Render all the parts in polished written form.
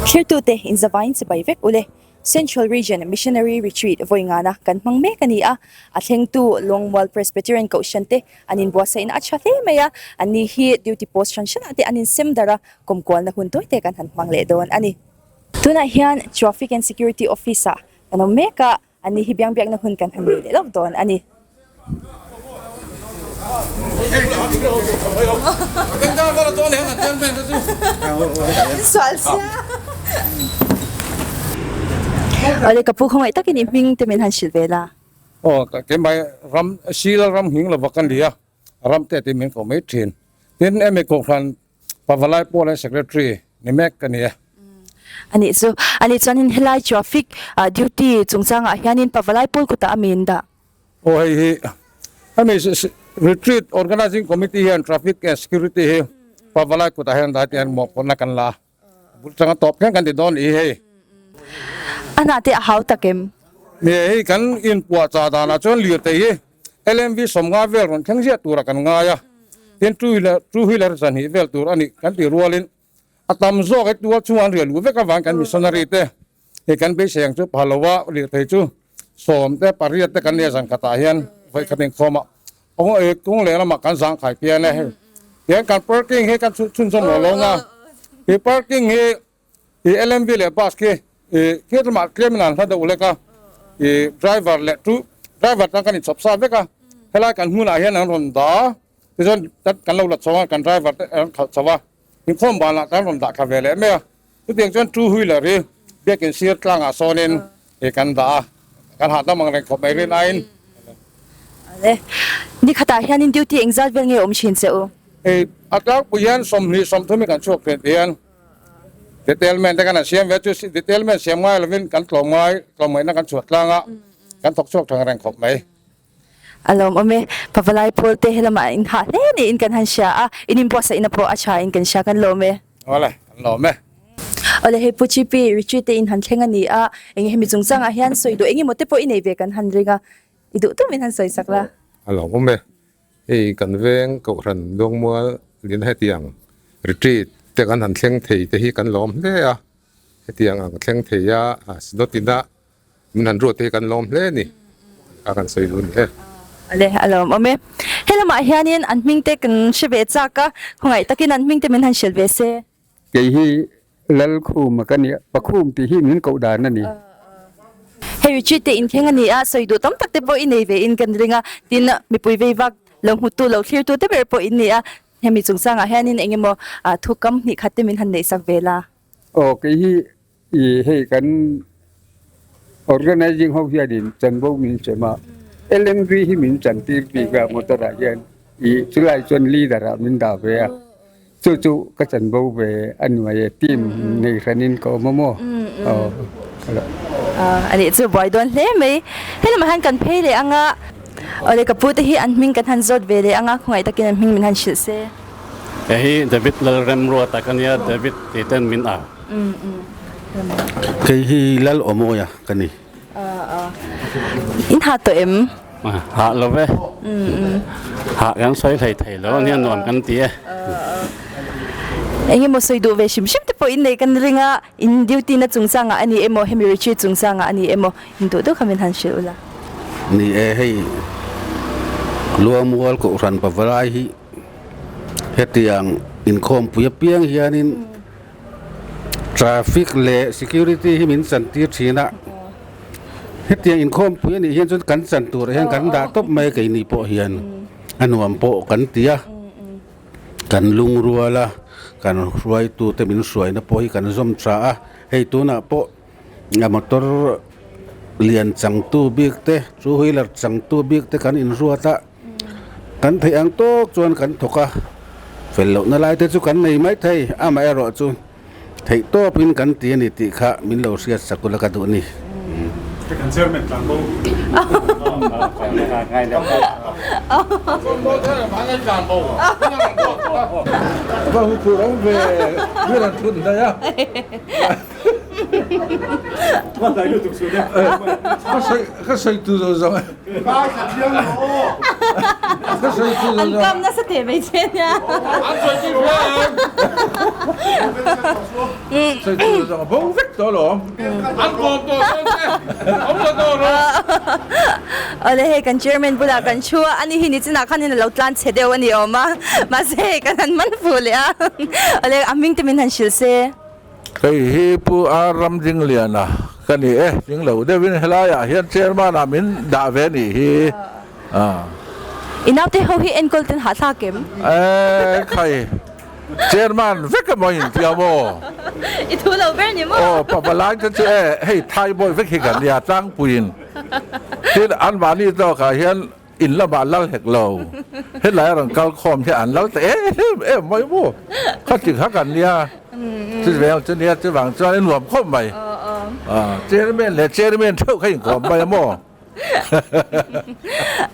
Thirtute inzavain chibai vek ule. Central Region Missionary Retreat vawi ngana kan hmang mek a ni a, a thlengtu Lawngmual Presbyterian Kohhran te an inbuatsaihna a tha hle mai a, anni hi duty post hran hranah te an insem darh a, kawmkualna hun tawi te kan han hmang leh dawn a ni. Tunah hian Traffic and Security Office ah kan awm mek a, Ani hi biangbiakna hun kan han nei leh lawk dawn a ni. Awle ka pu khawngaih takin i hming te min han hrilh ve la. Aw keimah ram Sila ram hing lova ka ni a, ram te tih min ko mai thin. Tin emi kohhran Pavalai Pawl and Secretary ni mek ka ni e. A nih chu. A nih chuanin helai traffic duty chungchangah hianin Pavalai Pawl kutah a mi in dah? Aw hei hi hemi Retreat Organising Committee hian traffic and security hi Pavalai kutah hian dah tiang mawhphurhna kan la a. Bul changa tawp thleng kan ti dawn i hei. A hnah te a hau tak em? Ni hei kan inpuahchah danah chuan lirthei hi LMV 50 vel rawn thleng ziah turah kan ngai a, tin two wheeler two wheeler zahnih vel tur a nih kan tih rualin a tam zawk he tual chungah an riah luh vek avang kan missionary te hei kan beisei ang chu phaloa lirthei chu 10 te 8 te kan nia zan khatah hian vawi khat inkhawm ah kawng leh lamah kan zang khai pian e hei tiang kan parking hi kan chhunzawm lo lo nga hi parking hi i LMV leh bus khi i khi lamah tlem in an hla deuh lek a i driver leh two driver tan kan inchhawp sa vek a helai kan hmunah hian an rawn dah tichuan kan lo la chho a kan driver te an khalh chho a inkhawm banah kan rawn dah thla ve leh mai a chutiang chuan two wheeler hi biakin sir tlangah sawnin i kan dah a kan hahdam ang reng khawp mai rin aiin. Ale nikhatah hianin duty engzat vel nge awm thin che u? Hei a tlangpui hian 20 30 hi kan chhuak thin ti hian Detailment te kan han siam ve chu detailment siam ngai lovin kan tlawm ngai tlawmngaihna kan chhuah tlang a kan thawk chhuak thang reng khawp mai. A lawmawm e, Pavalai Pawl te helamah in hah hle niin kan han hria a, in inbuatsaihna pawh a tha in kan hria kan lawm e. Awle, kan lawm e. Awle hei Pu GP retreat te in han thleng a ni a, enge hemi chungchangah hian sawi duh engemaw te pawh i nei ve kan han ring a, i duh tum in han sawi sak la. A lawmawm e, Hei kan veng Kohhran Luangmual lin hetiang retreat te kan han thleng thei te hi kan lawm hle a, hetiang ang thleng thei a Synod-ina min han ruat te hi kan lawm hle a ni a kan sawi duh a ni e. Ale a lawm awm e. He lamah hianin an hming te kan hre ve chak a, khawngaih takin an hming te min han hrilh ve se. Kei hi Lalkhuma ka ni a, Pakhum tih hi min koh dan a ni. Hei retreat te inthleng a ni a, sawi duh tam tak te pawh i nei ve in kan ring a, tin mipui vei vak lo hmutu lo thlirtu te ber pawh in ni a, hemi chungchangah hianin eng emaw thu kam hnih khat te min han neih sak ve la. Aw kei hi i hei kan organizing ho hianin chanvo min sem a, LMV hi min chantir bik a motor ah hian i chulai chuan leader ah min dah ve a. Chu chu ka chanvo ve a nuai e, team nei hranin ka awm a maw? Aw. A nih chu buai dawn hle mai. He lamah hian kan phei leh ang a, awle ka pu te hi an hming kan han zawt ve leh ang a, khawngaih takin an hming min han hrilh se. Hei hi David Lalremruata ka nia, David tih ten min au. Kei hi Lal Awmawia ka ni. In ha tawh em? Ha lo ve. Ha kan sawi hlei thei lo ania nuam kan ti e. Eng emaw sawi duh ve hrim hrim te pawh in nei kan ring a, in duty na chungchangah a ni emaw hemi retreat chungchangah a ni emaw in duh duh kha min han hrilh ula. Ni e hei Luangmual Kohhran Pavalai hi hetiang inkhawmpui apiang hianin Traffic leh security hi min chantir thin a, hetiang inkhawmpui anih hian chuan kan chan turah hian kan dah tawp mai a keini pawh hian a nuam pawh kan ti a, kan lungrual a, kan hruaitute min hruaina pawh hi kan zawm tha a, hei tunah pawh a motor lian changtu bik te two wheeler changtu bik te kan inruat a. Kan theih ang tawk chuan kan thawk a, fel lohna lai te chu kan nei mai thei, amaherawh chu theih tawpin kan ti a ni tih kha min lo hriat sak ula ka duh a ni. Kan chairman tlang bo. Va hu phur awm ve, mi rawn thun daih a. Ka sawi tu zo zo. An kam nasa teh mai che nia. Awle hei kan chairman bulah kan thu a, ani hi nichinah khanin a lo tlan chhe deuh a ni awm a, mahse hei kan han man fuh leh a, awle a hming te min han hrilh se. Hei hi Pu R Ramdingliana ka ni e, ding lo deuhin helaiah hian chairman ah min dah ve nih hi. I naute ho hi enkawl ten hahthlak em? E khai, chairman vek emaw in tia maw? I thu lo ber ni maw? Aw, pavalai te chu e, hei thaibawi vek hi kan nia tlangpuiin. Tin, anmahni tawkah hian in lamah lal hek lo. Helai a rawn kal khawm hi an lal ta em em mai maw? Khati kha kan nia. Chuvang chu nia, chuvang chuan i nuam khawp mai. Chairman leh chairman theuh kha inkawm mai a maw?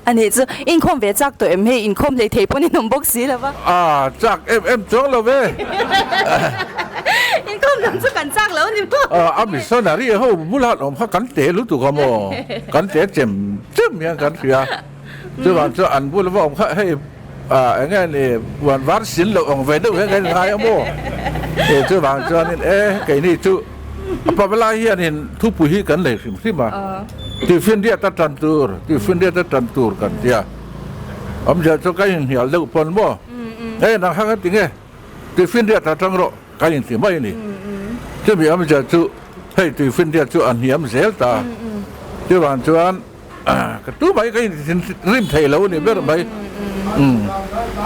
A nih chu, inkhawm ve chak tawh em hei, inkhawm hlei thei pawn in awm bawk si lo va. A, chak em em chuang lo ve. Inkhawm lam chu kan chak lo ni maw? A, a missionary ho bulah an awm kha kan te lutuk a maw? Kan te chem chem hian kan hria. Chuvang chu an bul va awm kha hei eng nge ni puan var sin loh ang ve deuh hian kan inngai a maw? Chuvang chuanin e keini chu a pavalai hianin thupui hi kan nei hrim hrim a, Tifinriat a tan tur, Tifinriat a tan tur kan tia. Awmzia chu kan inhnial deuh pawn maw? E nang kha kan ti nge Tifinriat a tang rawh kan inti mai a ni. Chumi awmzia chu hei Tifinriat chu a hniam zel ta. Chuvang chuan Ka tu mai ka inrim thei lo a ni ber mai. Umm.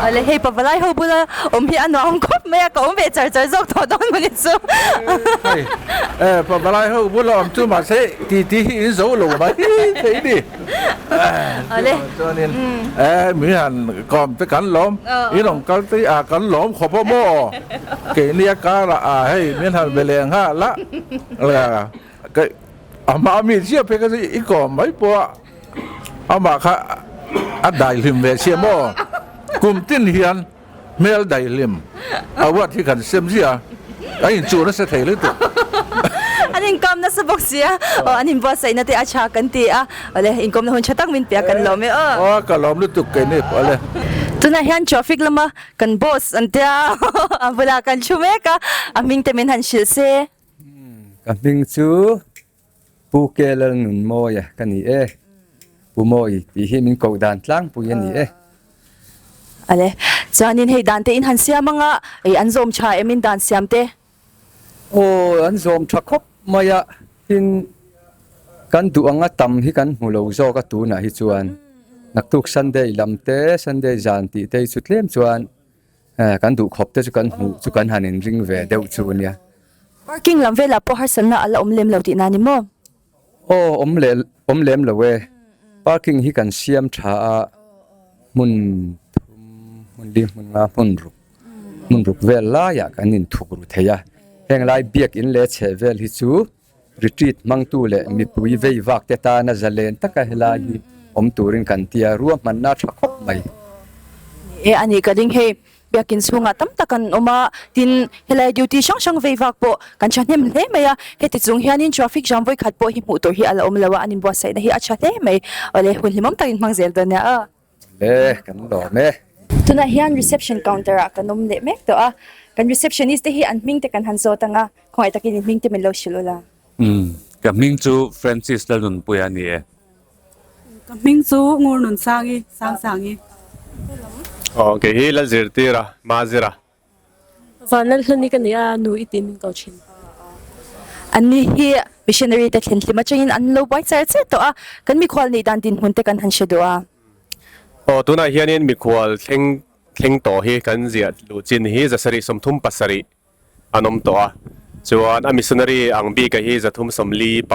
Awle hei pavalai ho bula awm hi a nuam khawp mai a, ka awm ve char char zawk tawh dawn mawni chu. Hei e pavalai ho bula awm chu mahse ti ti hi in zo lo mai thei ni. Awle. Chuanin e mi han kawm te kan lawm, in awm kal te a kan lawm khawp a maw? Keini a karah a hei min han be leh nghal a. Ka amah mi chiah phei kha chu i kawm mai pawh a, amah kha a daihlim ve sia maw? Kum tin hian hmel daihlim award hi kan sem ziah a, a inchuh nasa thei lutuk. An inkawm nasa bawk sia, aw an inbuatsaihna te a tha kan ti a, awle inkawmna hun tha tak min pe a kan lawm e aw. Aw ka lawm lutuk keini pawh awle. Tunah hian traffic lama kan boss an tia a bulah kan thu mek a, a hming te min han hrilh se. Ka hming chu Pu Kelalnunmawia ka ni e. Pu Mawi tih hi min koh dan tlangpui a ni e. Ale, chuanin hei dan te in han siam anga, ei an zawm tha em in dan siam te? Aw, an zawm tha khawp mai a, tin kan duh anga tam hi kan hmu lo zawk a tunah hi chuan. Naktuk Sunday lam te, Sunday zan tih te hi chu tlem chuan Kan duh khawp te chu kan hmuh chu kan han inring ve deuh chu a nia. Parking lam velah pawh harsatna a la awm lem lo tihna a ni maw? Aw, awm leh awm lem lo e. Parking hi kan siam tha a, hmun thum, hmun li, hmun nga, hmun ruk, hmun ruk vel laiah kan inthuk ru thei a. Heng lai biak in leh chheh vel hi chu retreat hmangtu leh mipui vei vak te tana zalen taka helai hi awm turin kan tia ruahmanna a tha khawp mai. Ni e, a nih ka ring hei, biakin chhungah tam tak an awm a, tin helai duty hrang hrang vei vak pawh kan thahnem hle mai a, heti chung hianin traffic jam vawikhat pawh hi hmuh tur hi a la awm lo a, an inbuatsaihna hi a tha hle mai. Awle, hun hlimawm takin hmang zel dawn nia aw. Le, kan lawm e. Tunah hian reception counter ah kan awm leh mek tawh a, kan receptionist te hi an hming te kan han zawt ang a, khawngaih takin in hming te min lo hrilh ula. Umm, ka hming chu Francis Lalnunpuia a ni e. Ka hming chu Ngurnunsangi, Sangsangi. Aw, kei hi Lalzirtira, Mazira. Vanlalhlani ka ni a, nu i tih min ko thin. Anni hi missionary te thlen hlim atangin an lo buai char char tawh a, kan mikhual neih dan dinhmun te kan han hre duh a. Aw, tunah hianin mikhual thleng thleng tawh hi kan ziah luh chin hi 737 an awm tawh a, chuan a missionary ang bika hi 345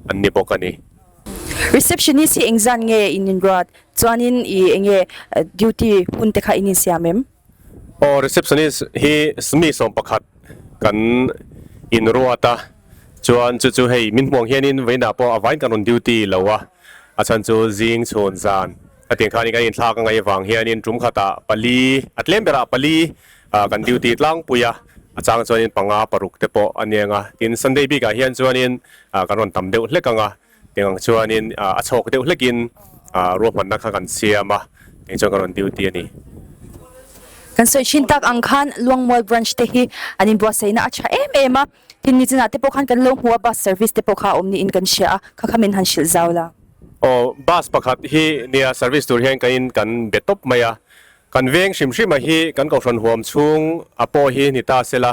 an ni bawk a ni. Receptionist hi engzan nge in inruat? Chuanin i enge duty hun te kha in insiam em? Aw receptionist hi mi 11 kan inruat a, chuan chu chu hei min hmuh ang hianin vawiinah pawh a vain kan rawn duty lo a, a chhan chu zing chhun zan hetiang khanin kan inthlak a ngaih avang hianin tum khatah pali a tlem berah pali kan duty tlangpui a, a chang chuanin panga paruk te pawh a ni ang a, tin Sunday bikah hian chuanin kan rawn tam deuh hlek ang a, tiang ang chuanin a chhawk deuh hlekin ruahmanna kha kan siam a, tiang chuan kan rawn duty a ni. Kan sawi thin tak ang khan Luangmual branch te hi an inbuatsaihna a tha em em a, tin nichinah te pawh khan kan lo hmu a bus service te pawh kha a awm niin kan hria a, kha kha min han hrilh zau la. Aw bus pakhat hi nia service tur hian kan in kan be tawp mai a, kan veng hrim hrim a hi kan kohhran huam chhung a pawh hi ni ta sela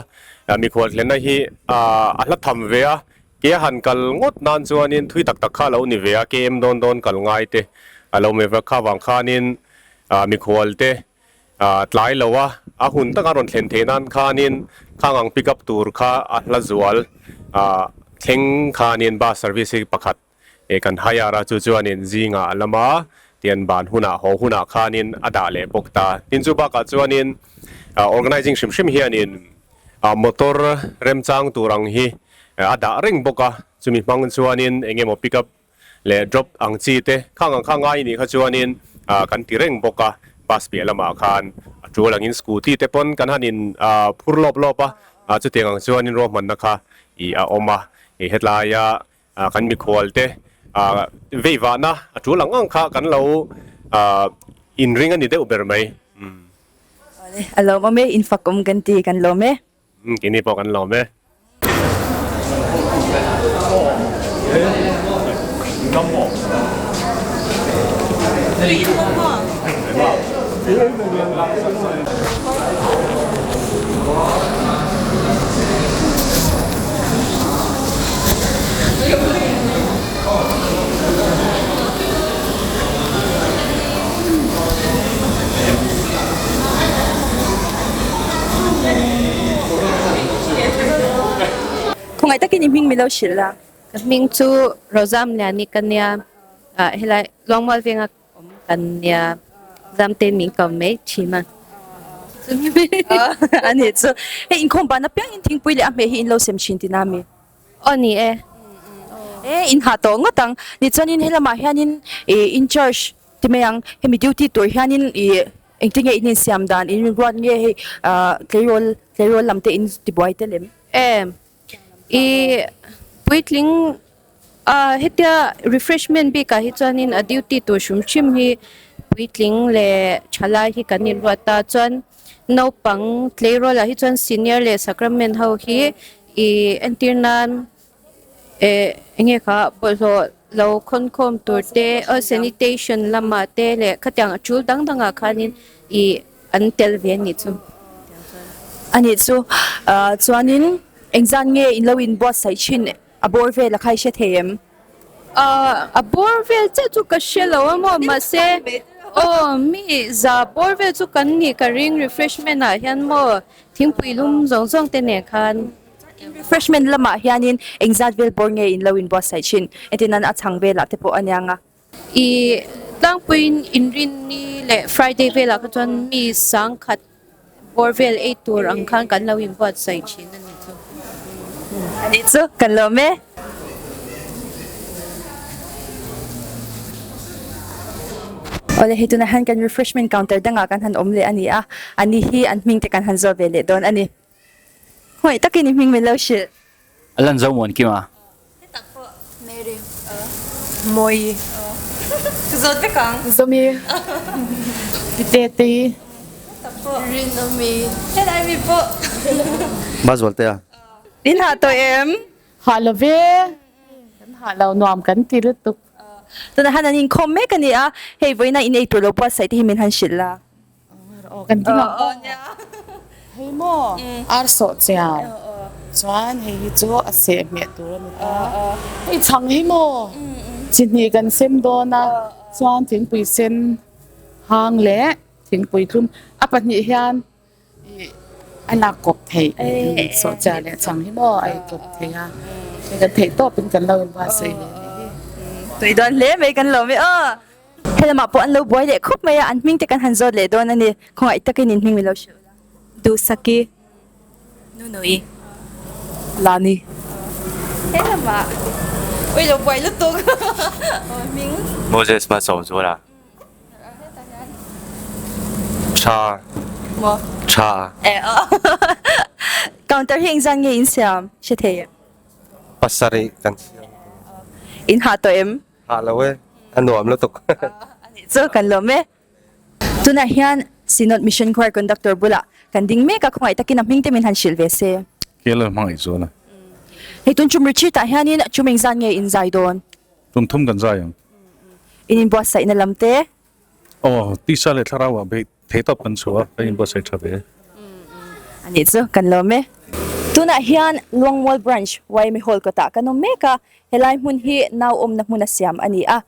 mikhual thlenna hi a hla tham ve a, ke a han kal ngawt nan chuanin thui tak tak kha a lo ni ve a, KM dawn dawn kal ngai te a lo mai vek kha vang khanin mikhual te Tlai lo a, a hun taka rawn thlen theih nan khanin khang ang pick up tur kha a hla zual thleng khanin bus service hi pakhat kan hire a, chu chuanin zingah a lam a, tian ban hunah haw hunah khanin a dah leh bawk ta. Tin chu bakah chuanin organizing hrim hrim hianin motor remchang tur ang hi a dah reng bawk a, chumi hmang chuanin eng emaw pick up leh drop ang chi te khang ang kha ngai nih kha chuanin kan ti reng bawk a, bus piah lamah khan a tul angin scooty te pawn kan han in phur lawp lawp a, chutiang ang chuanin ruahmanna kha ih a awm a, ih hetlaia kan mikhual te veivahna a tul ang ang kha kan lo inring a ni deuh ber mai. A lawmawm e, infak awm kan ti kan lawm e. Keini pawh kan lawm e. Khawngaih takin i hming milo hrilh la. Ka hming chu Rozam Liani ka nia, ah helai Luangmual venga awm kan nia, Zamte min ko mai thin a. A nih chu, hei inkhawm ban apiangin thingpui leh a hmeh hi in lo sem thin tina mi? Aw ni e. E in hah tawh ngawt ang, tichuanin helamah hianin in charge Ti mai ang, hemi duty tur hianin ih engtin nge in insiam dan, in rinruat nge hei ah tleirawl tleirawl lam te in tibuai tel em? Em, i puitling ah hetia refreshment bikah hi chuanin a duty tur hrim hrim hi puitling leh thalai hi kan inruat a, chuan naupang tleirawl ah hi chuan senior leh sacrament ho hi ih entir nan Eh enge kha bawlhhlawh lo khawnkhawm tur te aw sanitation lamah te leh khatiang a tul dang dangah khanin ih an tel ve a nih chu. A nih chu. Ah chuanin engzan nge in lo inbuatsaih thin a bawr vel a kha i hre thei em? Ah a bawr vel chiah chu ka hre lo a maw mahse aw mi za bawr vel chu kan nih ka ring refreshment ah hian maw thingpui lum zawng zawng te nen khan. Refreshment lamah hianin engzat vel bawr nge in lo inbuatsaih thin? Entin nan a chhang velah te pawh a nia nga. I tlangpuiin Inrinni leh Friday velah kha chuan mi sangkhat bawr vel ei tur ang khan kan lo inbuatsaih thin a nih chu. A nih chu, kan lawm e. Awle hei tunah hian kan refreshment counter dangah kan han awm leh a ni a, a ni hi an hming te kan han zawt ve leh dawn a ni. Hmuaih takin i hming min lo hrilh. A lan zo muan kim a. Hetak pawh Mary. Mawi. Ka zawt vek ang. Zomi. Tete. Hetak pawh Rinawmi. Helai mi pawh. Mazualte a. In hah tawh em? Hah lo ve. Kan hah lo nuam kan ti lutuk. Tunah han an inkhawm mek a ni a, hei vawiina in eitur lo buatsaih te hi min han hrilh la. Aw kan ti ngam aw hei maw ar sawh chiar chuan hei hi chu a seh hmeh tur a ni ta hei chhang hi maw chi hnih kan sem dawn a chuan thingpui sen hang leh thingpui thlum a pahnih hian ih a lak kawp theih sawh chiar leh chhang hi maw a inkawp thei a hei kan theih tawpin kan lo inbuatsaih ve a nih hi. Tui dawn hle mai kan lawm e aw. Helamah pawh an lo buai leh khawp mai a, an hming te kan han zawt leh dawn a ni. Khawngaih takin in hming min lo hrilh la. Duhsaki. Nunui. Lani. Helamah. Ui lo buai lutuk. Aw hming. Moses hmasawm chu la. Tha. Maw. Tha. E aw. Counter hi engzan nge in siam? Hre thei em? Pasarih kan siam. In hah tawh em? Hah lo e, a nuam lutuk. A nih chu kan lawm e. Tunah hian Synod Mission Choir Conductor bulah kan ding mek a, khawngaih takin a hming te min han hrilh ve se. Kela hmangaih chuan a. Hei tun chum retreat ah hianin chum engzat nge in zai dawn? Tum thum kan zai ang. In inbuatsaihna lam te? Aw, tisa leh thlarau ah beih thei tawp kan chhuah a, kan inbuatsaih tha ve. A nih chu, kan lawm e. Tunah hian Luangmual Branch YMA Hall kawtah kan awm mek a, helai hmun hi nau awmna hmun a siam a ni a.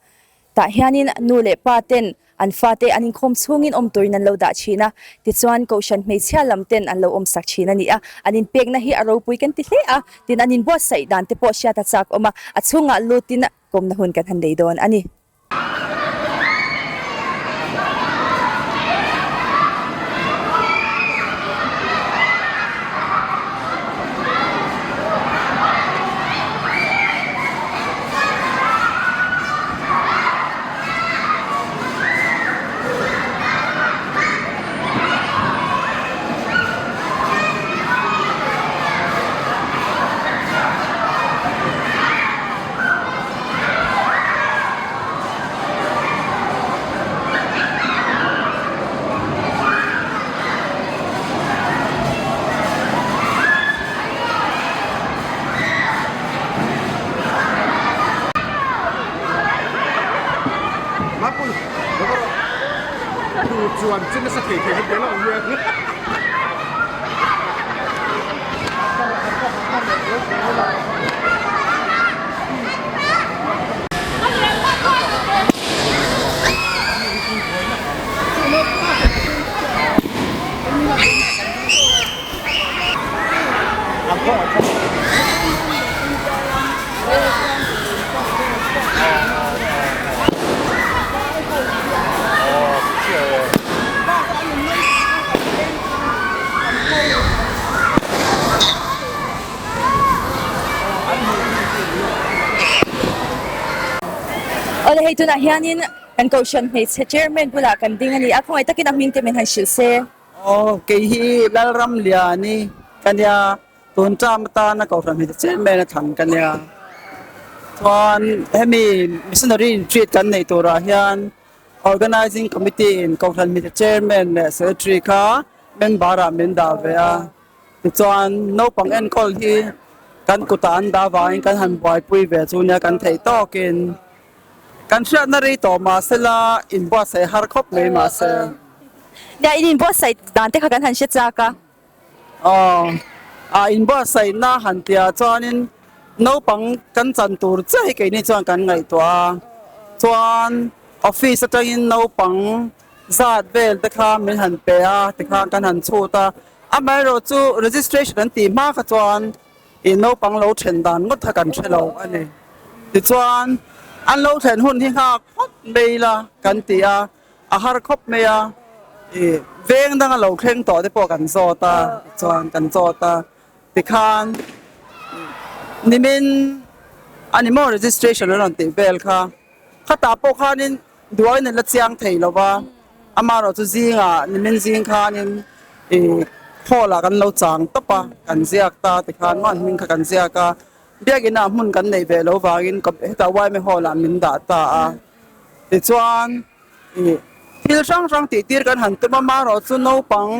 Tah hianin nu leh pa ten an fate an inkhawm chhungin awm turin an lo dah thin a, tichuan Kohhran hmeichhia lam ten an lo awmsak thin a ni a, an inpekna hi a ropui kan ti hle a, tin an inbuatsaih dan te pawh hriat a chak awm a, a chhungah lutin kawmna hun kan han nei dawn a ni. Awle hei tunah hianin kan Kohhran hmeichhe chairman bulah kan ding a ni a, khawngaih takin a hming te min han hrilh se. Aw kei hi Lalramliani ka nia. Tun term atana Kohhran hmeichhe chairman a thlan ka nia. Chuan hemi missionary retreat kan neih turah hian organizing committee in Kohhran hmeichhe chairman leh secretary kha member ah min dah ve a. Tichuan naupang enkawl hi kan kutah an dah avangin kan han buaipui ve chu nia kan theih tawkin kan hriatna rei tawh mahsela inbuatsaih har khawp mai mahse. Nia in inbuatsaih dan te kha kan han hre chak a. Aw, a inbuatsaihna han tihah chuanin naupang kan chan tur chiah hi keini chuan kan ngaihtuah a, chuan office atangin naupang zat vel te kha min han pe a tikhan kan han chhut a, amaherawh chu registration an tih hma kha chuan ih naupang lo then dan ngawt kha kan hre lo a ni. Tichuan an lo thlen hun hi nghak phawt mai la kan ti a. A har khawp mai a, ih veng danga lo thleng tawh te pawh kan zawt a, chuan kan zawt a, tikhan nimin a ni maw registration an rawn tih vel kha, khatah pawh khanin duain an la chiang thei lo va, amaherawhchu zingah nimin zing khanin ih hall ah kan lo chang tawp a, kan ziak ta tikhan maw an hming kha kan ziak a, biakin ah hmun kan neih ve lo vangin hetah yma hall ah min dah ta a. Tichuan, ih, thil hrang hrang tih tir kan han tum a, marawh chu naupang,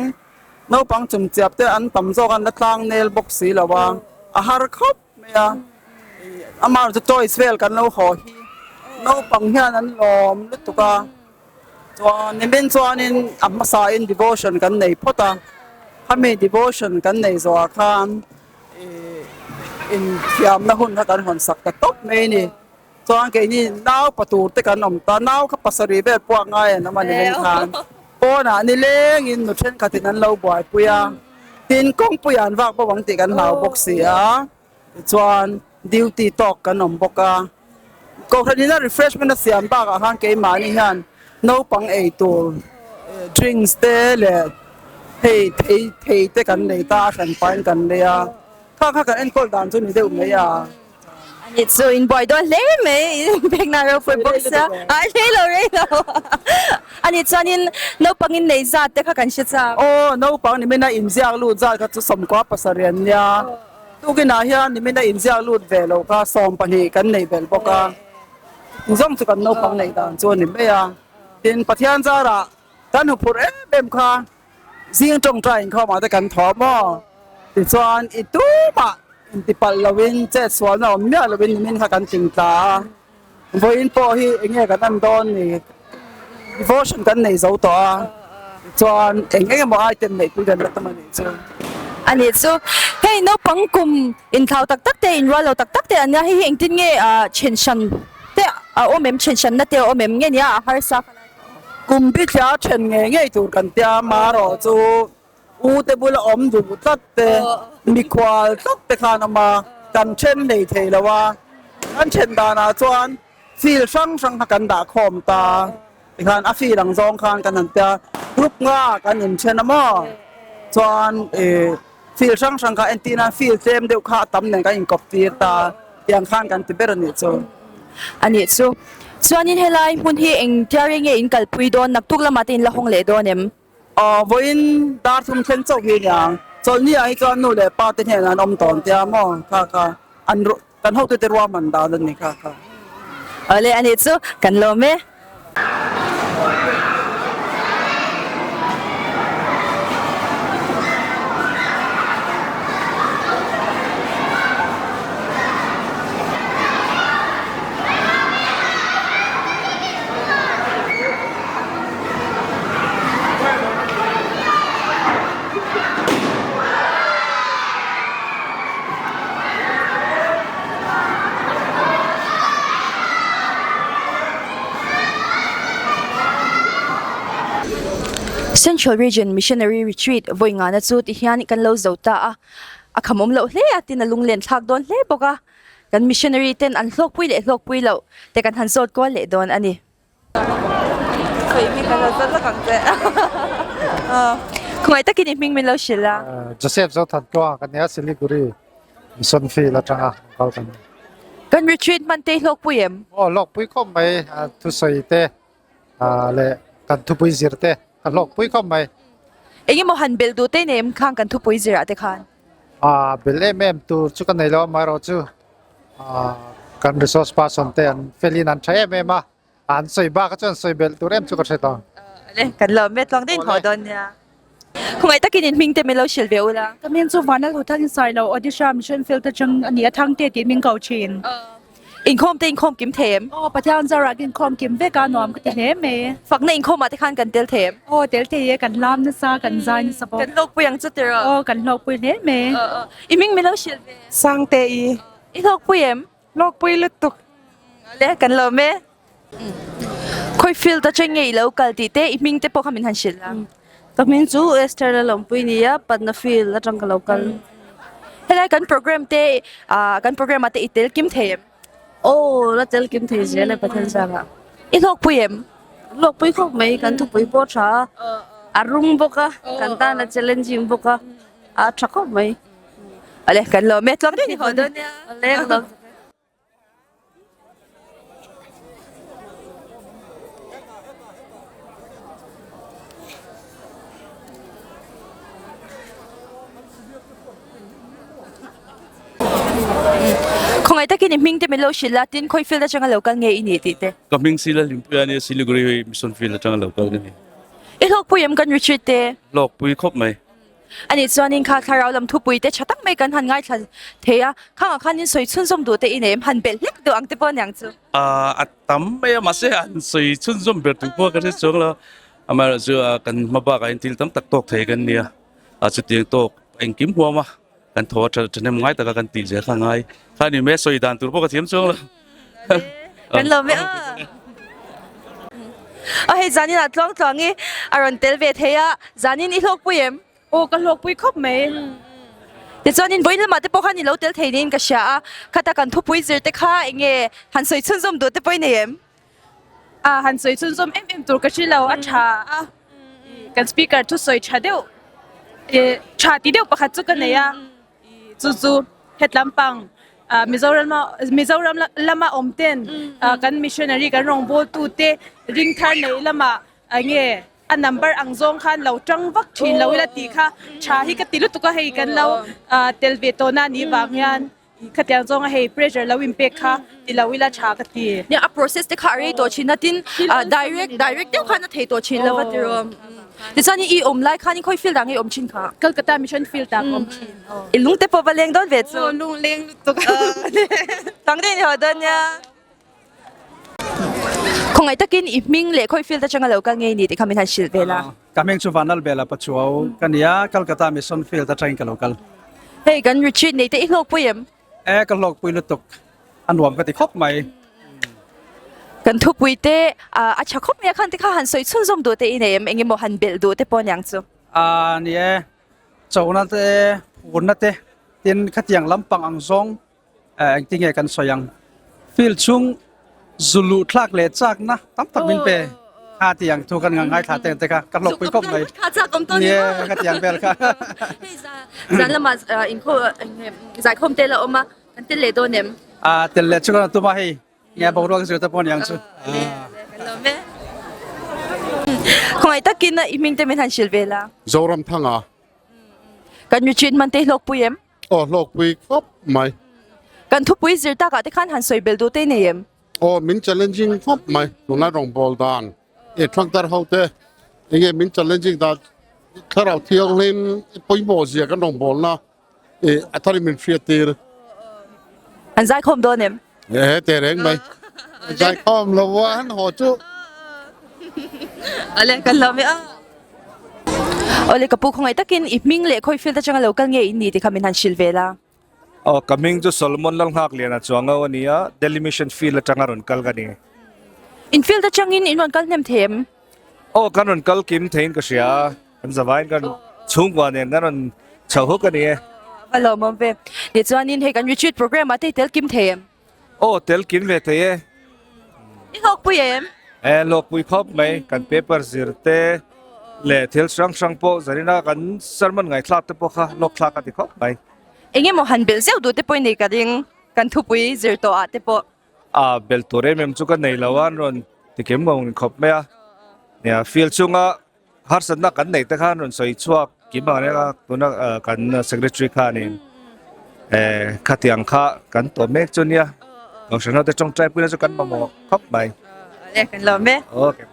naupang chumchiap te an tam zawk an la tlang nel bawk si lo a, a har khawp mai a. Ih, amaherawh chu toys vel kan lo haw hi naupang hian an lawm lutuk a. Chuan, nimin chuanin a hmasain devotion kan nei phawt a, khami devotion kan nei zawhah khan, ih, inthiamna hun kha kan hawn sak ta tawp mai a ni. Chuan keini nau patur te kan awm ta, nau kha pasarih vel puak ngai an awm a ni mai khan. Pawnah nilengin nu thenkhatin an lo buaipui a, tin kawngpui an vak bawk ang tih kan hlau bawk si a, tichuan duty tawk kan awm bawk a. Kohhran ina refreshment a siam bakah khan keimahni hian naupang ei tur drinks te leh hei thei thei te kan lei ta a, hran pahin kan lei a, kha kha kan enkawl dan chu ni deuh mai a. Ani chu in buai dawn hle mai in pekna ropui bawk sia a rei lo rei lo ani chuanin naupang in nei zat te kha kan hre chak. Aw naupang nimina inziak lut zat kha chu sawmkua pasarih an nia tukinah hian nimina inziak lut ve lo kha 12 kan neih belh bawk a zawng chu kan naupang neih dan chu a ni mai a tin Pathian zarah. Kan huphurh em em kha zing tawngtai inkhawmah te kan thaw maw? Tichuan i tumah intipalh loin chetsualna awm miah loin nimin kha kan tling tla a. Vawiin pawh hi eng nge kan en dawn ni? Devotion kan nei zo tawh a, tichuan eng eng emaw item neih pui kan la tam a nih chu. A nih chu, hei naupang kum inthlau tak tak te, inrual lo tak tak te an nia, hei hi engtin nge then hran te a awm em, then hranna te a awm em nge nia a harsa ka lai tawh. Kum bithla then ngei ngei tur kan tia, marawh chu u te bula awm duh tlat te, mikhual tlat te khan awm a, kan then hlei thei lo a, kan then danah chuan field hrang hrang kha kan dah khawm ta, tikhan a field ang zawng khan kan han tia, group nga kan inthen a maw, chuan ih field hrang hrang kha entir nan field tlem deuh kha a tam nen kan inkawp tir ta, tiang khan kan ti ber a nih chu. A nih chu. Chuanin helai hmun hi engtia reng nge in kalpui dawn, naktuk lamah te in la hawng leh dawn em? Aw, vawiin dar thum thleng chauh hi aniang. Chawlhni ah hi chuan nu leh pa te hnenah an awm tawn tia maw? Kha kha an kan hotute ruahman dan a ni kha kha. Awle a nih chu kan lawm e. Central Region Missionary Retreat vawi ngana chu ti hian kan lo zo ta a, a khamawm loh hle a tin a lunglen thlak dawn hle bawk a, kan missionary ten an hlawkpui leh hlawkpui loh te kan han zawt kual leh dawn a ni. Khawngaih takin i hming min lo hrilh a. Joseph Zothantlua ka nia Siliguri Mission Field atanga kal kan ni. Kan retreat hman te i hlawkpui em? Aw hlawkpui khawp mai thusawi te leh kan thupui zir te ka hlawkpui khawp mai. Engemaw han belh duh te nei em khang kan thupui zirah te khan? Belh em em tur chu ka nei lo amaherawh chu kan resource person te an felin an tha em em a. An sawi bak a chuan sawi belh tur em chu ka hre tawh. Le, kan lo met lawng daih thaw dawn nia. Khawngaih takin in hming te min lo hrilh ve ula. Ka hming chu Vanlal Hothang in sai lo, Odisha Mission Field atang a ni a, Thangte tih min ko thin. Inkhawm te inkhawm kim thei em? Aw, Pathian zarah ka inkhawm kim vek a, nuam ka ti hle mai. Fakna inkhawmah te khan kan tel thei em? Aw, tel thei e, kan hlam nasa, kan zai nasa bawk. Kan hlawkpui ang chu tiraw? Aw, kan hlawkpui hle mai. I hming min lo hrilh ve. Sangte i. I hlawkpui em? Hlawkpui lutuk. Le kan lawm e. Khawi field atang nge i lo kal tih te i hming te pawh kha min han hrilh la. Ka hming chu Esther Lalawmpui nia Patna field atang ka lo kal. Helai kan program te ah kan program ah te i tel kim thei em? Aw la tel kim thei zel e Pathian zangah. I hlawkpui em? Hlawkpui khawp mai kan thupui pawh tha a, a rum bawk a, kan tan a challenging bawk a, a tha khawp mai. Ale kan lawm e tluang deuh ni haw dawn nia. Ale ka lawm. Khawngaih takin i hming te min lo hrilh a, tin khawi field atanga lo kal nge i nih tih te. Ka hming Sila Hlimpuia ania Siliguri Mission Field atanga lo kal ka ni. I hlawkpui em kan retreat te? Hlawkpui khawp mai. Ani chuanin kha thlarau lam thupui te tha tak mai kan han ngaithla thei a, khangah khanin sawi chhunzawm duh te i nei em? Han belh hlek duh ang te pawh aniang chu. A tam mai a, mahse han sawi chhunzawm ber tur pawh ka hre chuang lo. Amaherawhchu chu kan hma bakah hian thil tam tak tawk thei kan nia, chutiang tawk engkim huam a, kan thaw a thahnem ngai taka kan tih zel kha ngai. Kha ni mai a, sawi dan tur pawh ka thiam chuang lo. Kan lo ve a. Aw hei zanin ah tluang tluang i a rawn tel ve thei a, zanin i hlawkpui em? Aw ka hlawkpui khawp mai. Tichuanin vawiin lamah te pawh khan i lo tel thei niin ka hria a, khata kan thupui zir te kha eng nge han sawi chhunzawm duh te pawh i nei em? A han sawi chhunzawm em em tur ka hre lo, a tha a, kan speaker thusawi tha deuh tha ti deuh pakhat chu ka nei a. Chu chu hetlam pang Mizoram Mizoram lama awm ten kan missionary kan rawngbawltu te ring thar nei lama nge a number ang zawng khan lo tang vak thin lo ila tih kha tha hi ka ti lutuk a hei kan lo tel ve tawh na ni vang hian. Khatiang zawnga hei pressure lo inpek kha ti lo ila tha ka ti. Nia a process te kha a rei tawh thin a tin direct direct deuh khan a thei tawh thin lo va ti rawh. Tichuan i awm lai khan i khawi field ah nge i awm thin kha? Kolkata Mission Field ah ka awm thin. I lung te pawh va leng dawn ve chu. Aw lung leng lutuk. Tang daih ni ho dawn nia. Khawngaih takin i hming leh khawi field atanga lo kal ngei ni tih kha min han hrilh vel a. Ka hming chu Vanlal Bela Pachuau ka ni a, Calcutta Mission Field atangin ka lo kal. Hei kan retreat nei te i hlawkpui em? E, ka hlawkpui lutuk, a nuam ka ti khawp mai. Kan thupui te a tha khawp mai a, khan te kha han sawi chhunzawm duh te i nei em? Eng emaw han belh duh te pawh aniang chu. A ni e, chona te, phurna te, tin khatiang lampang ang zawng Engtin nge kan sawi ang? Field chhung zu luh thlak leh chakna tam tak min pe. Kha ti ang thu kan ngaithla teng te kha ka hlawkpui khawp mai. Kha chak awm tawh ni maw? Ka ti ang vel kha. Hei zan lamah inkhaw zaikhawm te la awm a, kan tel leh dawn em? A tel leh chu kan tum a hei. Nge boruak zir te pawh ni ang chu. Kan lawm e. Khawngaih takin i hming te min han hrilh ve la. Zoramthanga. Kan retreat hman te hi hlawkpui em? Aw hlawkpui khawp mai. Kan thupui zir takah te khan han sawi bel duh te nei em? Aw min challenging khawp mai tunlai rawngbâwl dan e thangtar ho te enge min challenging dan thlarau thianghlim pawimawh zia kan rawngbâwlna e a tharin min hriat tir. An zaikhawm dawn em? E teh reng mai. Zaikhawm lo a han haw chu. Ale kan hlauh mai a. Awle ka pu khawngaih takin i hming leh khawi field atanga lo kal nge in ni tih kha min han hrilh vel a. Aw ka hming chu Solomon Lalnghakliana Chuango a ni a, Delhi Mission Field atanga rawn kal ka ni. In field atangin in rawn kal hnem thei em? Aw kan rawn kal kim theiin ka hria a, kan zavaiin kan chhungkua nen kan rawn chho huk a ni e. A lawmawm ve. Tichuanin hei kan retreat program ah te i tel kim thei em? Aw tel kim ve thei e. I hlawkpui em? E hlawkpui khawp mai, kan paper zir te leh thil hrang hrang pawh zarina kan sermon ngaihthlak te pawh kha hlawkthlak a ti khawp mai. Eng emaw han belh zeuh duh te pawh i nei ka ring, kan thupui zir tawh ah te pawh. A belh tur em em chu ka nei lo a, an rawn ti kim ngawng khawp mai a. Nia field chunga harsatna kan neih te khan rawn sawi chhuak kim ang reng a, tuna kan secretary khanin khatiang kha kan tawh mek chu nia, Kohhran ho te tawngtai puina chu kan mamawh khawp mai. Awle kan lawm e. Okay.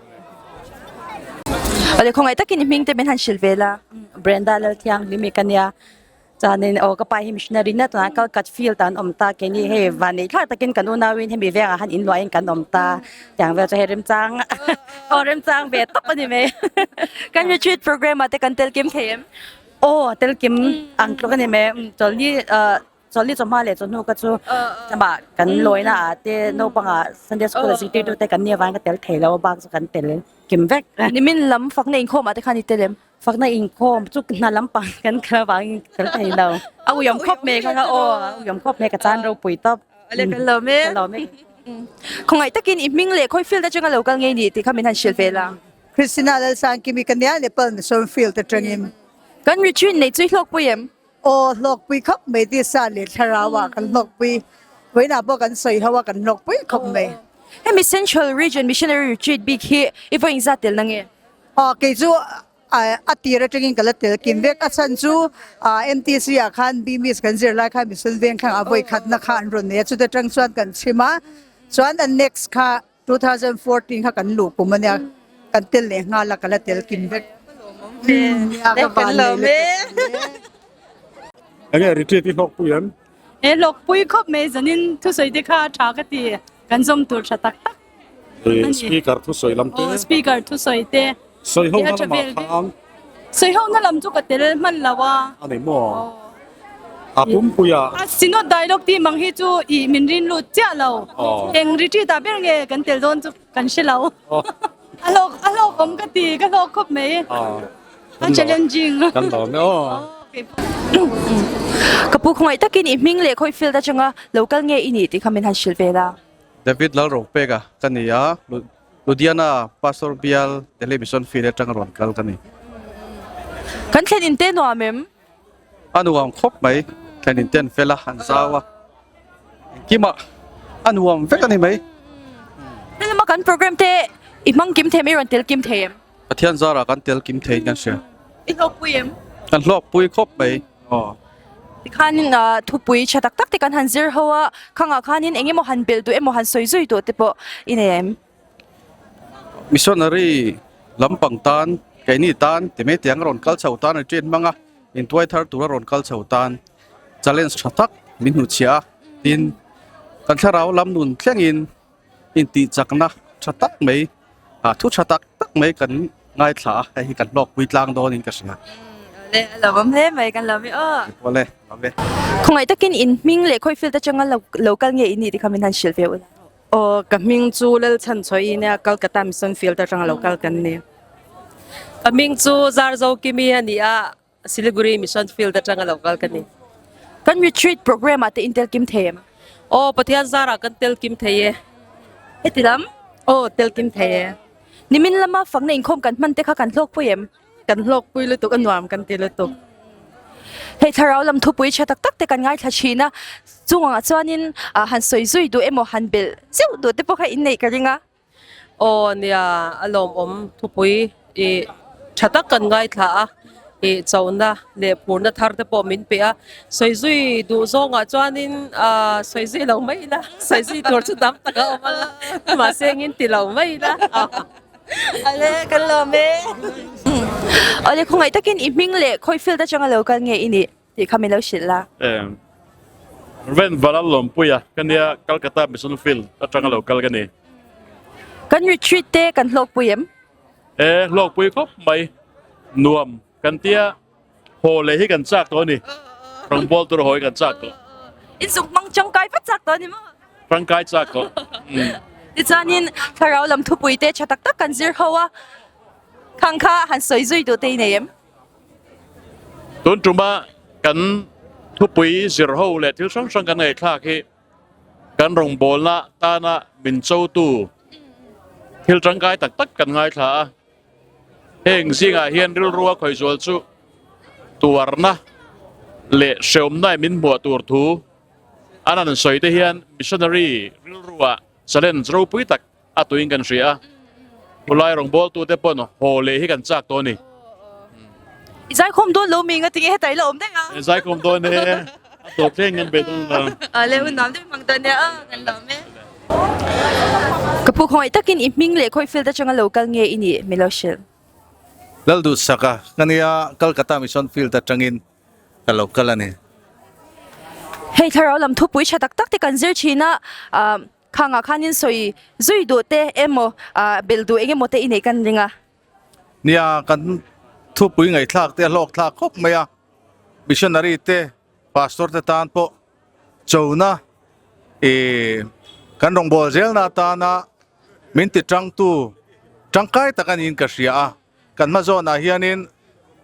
Awle khawngaih takin i hming te min han hrilh ve la. Brenda Lalthianghlim i ka nia. Chuanin aw ka pa hi missionary na tunah Kalkat field ah an awm ta keini hei vanneih thlak takin kan unauin hemi vengah han inluahin kan awm ta tiang vel chu hei remchang aw remchang ve tawp a ni mai. Kan retreat program ah te kan tel kim thei em? Aw tel kim ang tluk a ni mai chawlhni ah chawlhni chawhma leh chawhnu ka chu amah kan lawina ah te naupangah Sunday school a zirtirtu te kan nih avangin ka tel thei lo a bak chu kan tel kim vek. Nimin lam fakna inkhawm ah te khan i tel em? Fakna inkhawm chu hna lampang kan kal avangin ka kal thei lo. A uiawm khawp mai kha aw, a uiawm khawp mai ka chan ropui tawp. Ale kan lawm e. Ka lawm e. Khawngaih takin i hming leh khawi field atanga lo kal ngei ni tih kha min han hrilh ve la. Christina Lalsangkimi ka nia Nepal Mission Field atangin. Kan retreat nei chu i hlawkpui em? Aw hlawkpui khawp mai tisa leh thlarau ah kan hlawkpui. Vawiinah pawh kan sawi ho a kan hlawkpui khawp mai. Hemi Central Region Missionary Retreat bik hi i vawi engzat tel na nge? Aw kei chu a tir atangin ka la tel kim vek a chhan chu MTC ah khan BMIS kan zir lai khan Mission Veng thlang ah vawi khatna kha an rawn nei a chuta tang chuan kan chhim a chuan a next kha 2014 kha kan luh kum ania kan tel leh nghal a ka la tel kim vek. Nia ka van nei lutuk. Enge retreat i hlawkpui em? He hlawkpui khawp mai zanin thusawi te kha a tha ka ti kan zawm tur tha tak tak. Speaker thusawi lam te. Aw speaker thusawi te. Sawi ho na lamah khan. Sawi ho na lam chu ka tel hman lo a. A nei maw? A pumpui a. A synod dialogue tih mang hi chu ih min rin lut chiah lo. Eng retreat ah ber nge kan tel dawn chu kan hre lo. A hlawk a hlawk awm ka ti ka hlawk khawp mai. A challenging. Kan lawm e aw. Ka pu khawngaih takin i hming leh khawi field atanga lo kal nge i nih tih kha min han hrilh ve la. David Lalropeka ka ni a, Ludhiana Pastor Bial Delhi Mission Field atanga rawn kal ka ni. Kan thlen in te nuam em? A nuam khawp mai, thlen in te an fel a, an zau a, engkimah a nuam vek a ni mai. Helama kan program te i hmang kim thei em, i rawn tel kim thei em? Pathian zarah kan tel kim theiin kan hria. I hlawkpui em? Kan hlawkpui khawp mai, aw. Tikhanin thupui tha tak tak te kan han zir ho a, khangah khanin eng emaw han belh duh emaw han sawi zui duh te pawh i nei em? Missionary lampang tan, keini tan ti mai tiang a rawn kal chho tan retreat hmang a, intuai thar tura rawn kal chho tan challenge tha tak min hnuchhiah a, tin kan thlarau lam nun thlengin intih chakna tha tak mai ah thu tha tak tak mai kan ngaithla a hei hi kan hlawkpui tlang dawnin ka hria. Awle a lo awm hle mai kan lo mi aw. Awle awm e. Khawngaih takin in hming leh khawi field atanga lo lo kal nge in nih tih kha min han hrilh ve ula. Aw ka hming chu Lalchhanchhawi nia Calcutta Mission Field atanga lo kal kan ni. Ka hming chu Zarzo Kimi a ni a Siliguri Mission Field atanga lo kal ka ni. Kan retreat program ah te in tel kim thei em? Aw, Pathian zarah kan tel kim thei e. Heti lam? Aw, tel kim thei e. Nimin lama fakna inkhawm kan hman te kha kan hlawkpui em? Kan hlawkpui lutuk, a nuam kan ti lutuk. Hei thlarau lam thupui tha tak tak te kan ngaithla thin a, chungah chuanin han sawi zui duh emaw han belh zeuh duh te pawh kha in neih ka ring a. Aw nia, a lawmawm thupui ih tha tak kan ngaithla a, ih chona leh phurna thar te pawh min pe a, sawi zui duh zawngah chuanin ah sawi zui lo mai ila, sawi zui tur chu tam tak a awm ang a, mahse engin ti lo mai ila. Awle kan lawm e. Awle khawngaih takin i hming leh khawi field atanga lo kal nge i nih? Tih kha min lo hrilh la. Em. Ven Valal Lawmpuia ka nia Calcutta Mission Field atanga lo kal ka ni. Kan retreat te kan hlawkpui em? E, hlawkpui khawp mai. Nuam kan tia haw leh hi kan chak tawh a ni. Rawngbawl tur haw hi kan chak tawh. In zuk hmang tangkai vat chak tawh a ni maw? Tangkai chak tawh. Tichuanin thlarau lam thupui te tha tak tak kan zir ho a, khang kha han sawi zui duh te i nei em? Tun tuma kan thupui zir ho leh thil hrang hrang kan ngaihthlak hi kan rawngbawlna tana min chotu thil tangkai tak tak kan ngaithla a. Heng zingah hian rilrua khawizual chu tuarna leh hreawmna min hmuah tur thu an han sawi te hian missionary rilrua challenge ropui tak a tuin kan hria a, khulai rawngbawltute pawn haw leh hi kan chak tawh a ni. I zaikhawm dawn lo mi ngatinge hetai la awm daih a. I zaikhawm dawn e, a tawp thleng kan bei dawn lo. A le hun nuam deuh hmang dawn nia aw kan lawm e. Ka pu khawngaih takin i hming leh khawi field atanga lo kal nge i nih mi lo hrilh. Lalduhsaka ka nia Calcutta Mission Field atangin ka lo kal a ni. Hei thlarau lam thupui tha tak tak te kan zir thin a, Khangah khanin sawi zui duh te emaw belh duh eng emaw te i neih kan ring a. Nia, kan thupui ngaihthlak te a hlawk thlak khawp mai a, missionary te, pastor te tan pawh chona ih kan rawngbâwl zelna atana min ti tangtu tangkai tak a niin ka hria a, kan hma zawnah hianin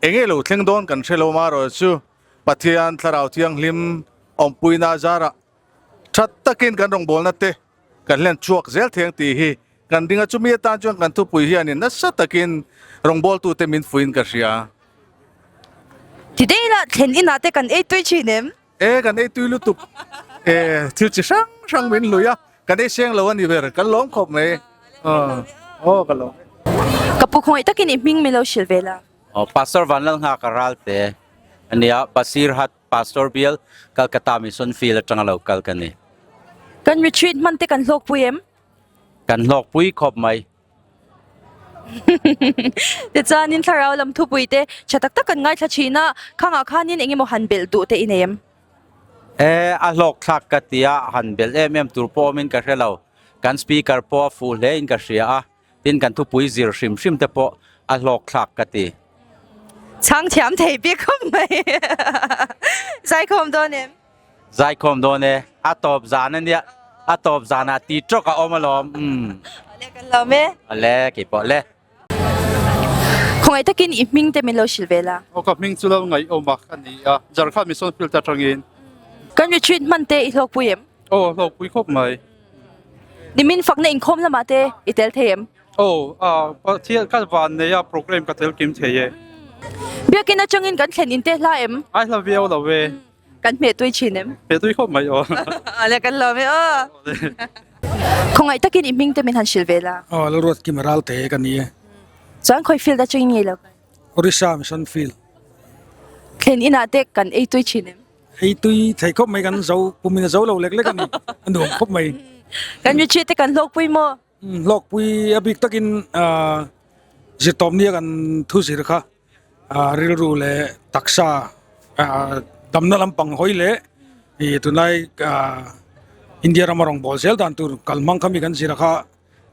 eng nge lo thleng dawn kan hre lo marawh chu Pathian Thlarau Thianghlim awmpuina zarah That takin kan rawngbawlna te kan hlen chhuak zel theng tih hi kan ring a, chumi atan chuan kan thupui hianin nasa takin rawngbawltute min fuiin ka hria. Ti daih la, thlen inah te kan ei tui thin em? E, kan ei tui lutuk e, thil chi hrang hrang min hlui a, kan ei seng lo a ni ber, kan lawm khawp mai. Aw, ka lawm e. Ka pu khawngaih takin i hming min lo hrilh ve la. Aw, Pastor Vanlalnghaka Ralte a nia, Basirhat Pastor Bial, Calcutta Mission Field atanga lo kal ka ni. Kan retreat hman te kan hlawkpui em? Kan hlawkpui khawp mai. Tichuanin thlarau lam thupui te tha tak tak kan ngaithla thin a, khangah khanin eng emaw han belh duh te i nei em? E, a hlawk thlak ka ti a, han belh em em tur pawh awmin ka hre lo. Kan speaker pawh a fuh hle in ka hria a, Tin kan thupui zir hrim hrim te pawh a hlawk thlak ka ti. Chhang thiam thei bik khawp mai. Zaikhawm dawn em? Zaikhawm dawn e. A tawp zan a nia. A tawp zanah ti tawk a awm alawm. Umm. Awle kan lawm e. Awle keipawh le. Khawngaih takin i hming te min lo hrilh ve la. Aw ka hming chu lo ngaihawm a ka ni a. Jarkha Mission Field atangin. Kan retreat hman te i hlawkpui em? Aw hlawkpui khawp mai. Nimin fakna inkhawm lamah te i tel thei em? Aw, a thil ka van nei a program ka tel kim thei e. Biakin atangin kan thlen in te hla em? Ai hla viau lo e. Kan hmeh tui thin em? Hmeh tui khawp mai aw. Ale kan lawm e aw. Khawngaih takin i hming te min han hrilh ve la. Aw, Lalruat Kim Ralte ka ni e. Chuan khawi field atangin ngei lo? Orissa Mission Field. Thlen inah te kan ei tui thin em? Ei tui thei khawp mai kan zo pumin a zo lo lek lek a ni a nuam khawp mai. Kan retreat te kan hlawkpui maw? Hlawkpui a bik takin zirtawpnia kan thu zir kha rilru leh taksa damna lampang hawi leh tunlai India rama rawngbâwl zel dan tur kalhmang kha mi kan zir a kha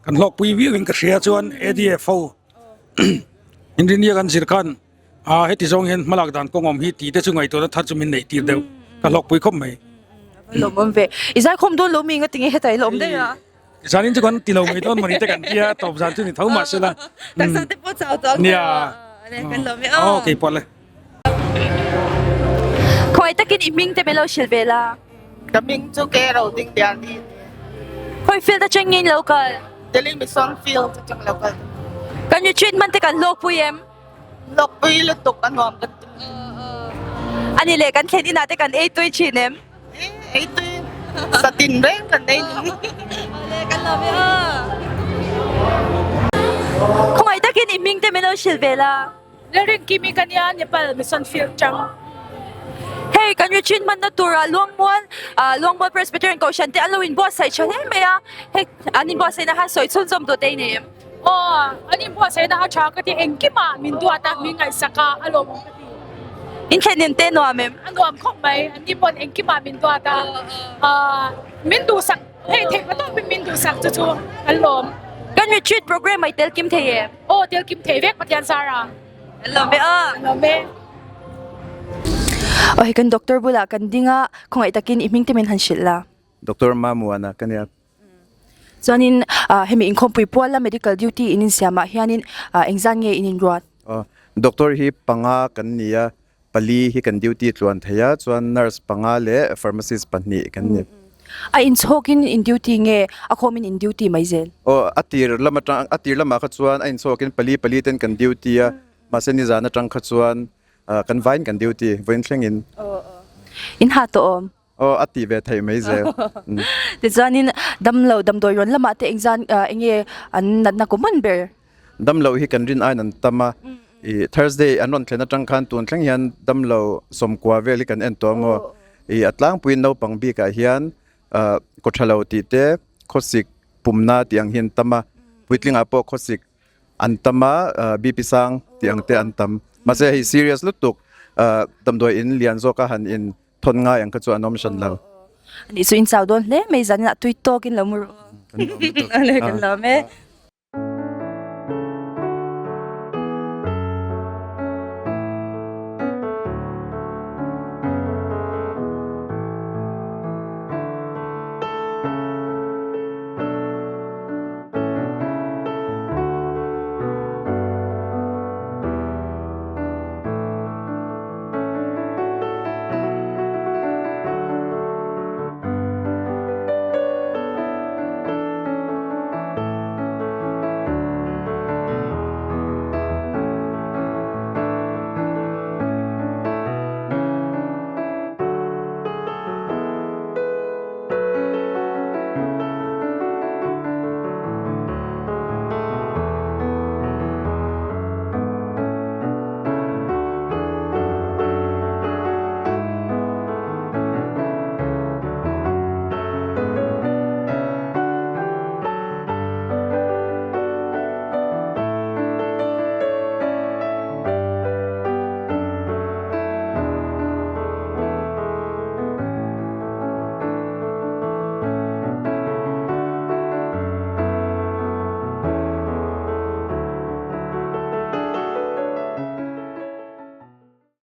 kan hlawkpui viau in ka hria chuan ADF ho Inrinia kan zir khan a heti zawng hian hmalak dan kawng awm hi tih te chu ngaihtuahna thar chu min neih tir deuh ka hlawkpui khawp mai. Lawm awm ve. I zaikhawm dawn lo mi nga tinge heta i la awm daih a? Zanin chu kan ti lo mai dawn mawni te kan tia tawp zan chu ni tho mahse la. Taksa te pawh chau tawh ang Nia. Kan lawm e aw. Aw keipawh le. Khawi takin i hming te min lo hrilh ve la. Ka hming chu Ke Ro Ding Lian hi a ni. Khawi field atang nge in lo kal? Delhi Mission Field atang lo kal. Kan retreat hman te kan hlawkpui em? Hlawkpui lutuk a nuam kan ti. Ani leh kan thlen inah te kan ei tui thin em? Ei tui satin reng kan ei ni. Awle kan lawm e aw. Khawngaih takin i hming te min lo hrilh ve la. Lalrin Kimi ka nia Nepal Mission Field tang. Hei kan retreat hmanna turah Luangmual ah Luangmual Presbyterian Kohhran te an lo inbuatsaih tha hle mai a, hei an inbuatsaihna khan sawi chhunzawm tawh te i nei em? Aw, an inbuatsaihna a tha ka ti engkimah min duat a, min ngaihsak a, a lawmawm ka ti. Inthlenin te nuam em? A nuam khawp mai, an ni pawn engkimah min duat a, ah min duhsak hei theih hma tawpin min duhsak chu chu an lawm. Kan retreat program ah i tel kim thei em? Aw tel kim thei vek Pathian Sara. An lawm e aw. An lawm e. Aw hei kan doctor bulah kan ding a, khawngaih takin i hming te min han hrilh la. Doctor Mamuana ka nia. Chuanin hemi inkhawmpui puala medical duty in insiamah hianin engzan nge in inruat? Aw doctor hi panga kan ni a, pali hi kan duty tluan thei a, chuan nurse panga leh pharmacist pahnih kan ni. A inchhawkin in duty nge a khawmin in duty mai zel? Aw, a tir lam atang, a tir lamah kha chuan a inchhawkin pali pali ten kan duty a, mahse nizan atang kha chuan kan vain kan duty vawiin thlengin. Aw aw, in ha tawh awm? Aw, a tih ve theih mai zel. Tichuanin damlo damdawi rawn lamah te engzan enge an natna common ber? Damlo hi kan rin aiin an tam a, ih Thursday an rawn thlen atang khan tun thleng hian damlo sawmkua vel hi kan en tawh maw? Ih a tlangpuiin naupang bikah hian ah kawthalo tih te khawsik pumna tih ang hi an tam a, puitlingah pawh khawsik an tam a, BP sang tih ang te an tam. Mahse hei serious lutuk ah damdawi in lian zawka han in thawn ngai ang kha chu an awm hran lo. Anih chu in chau dawn hle mai zanin ah tui tawkin lo mu rawh. Kan lawm e.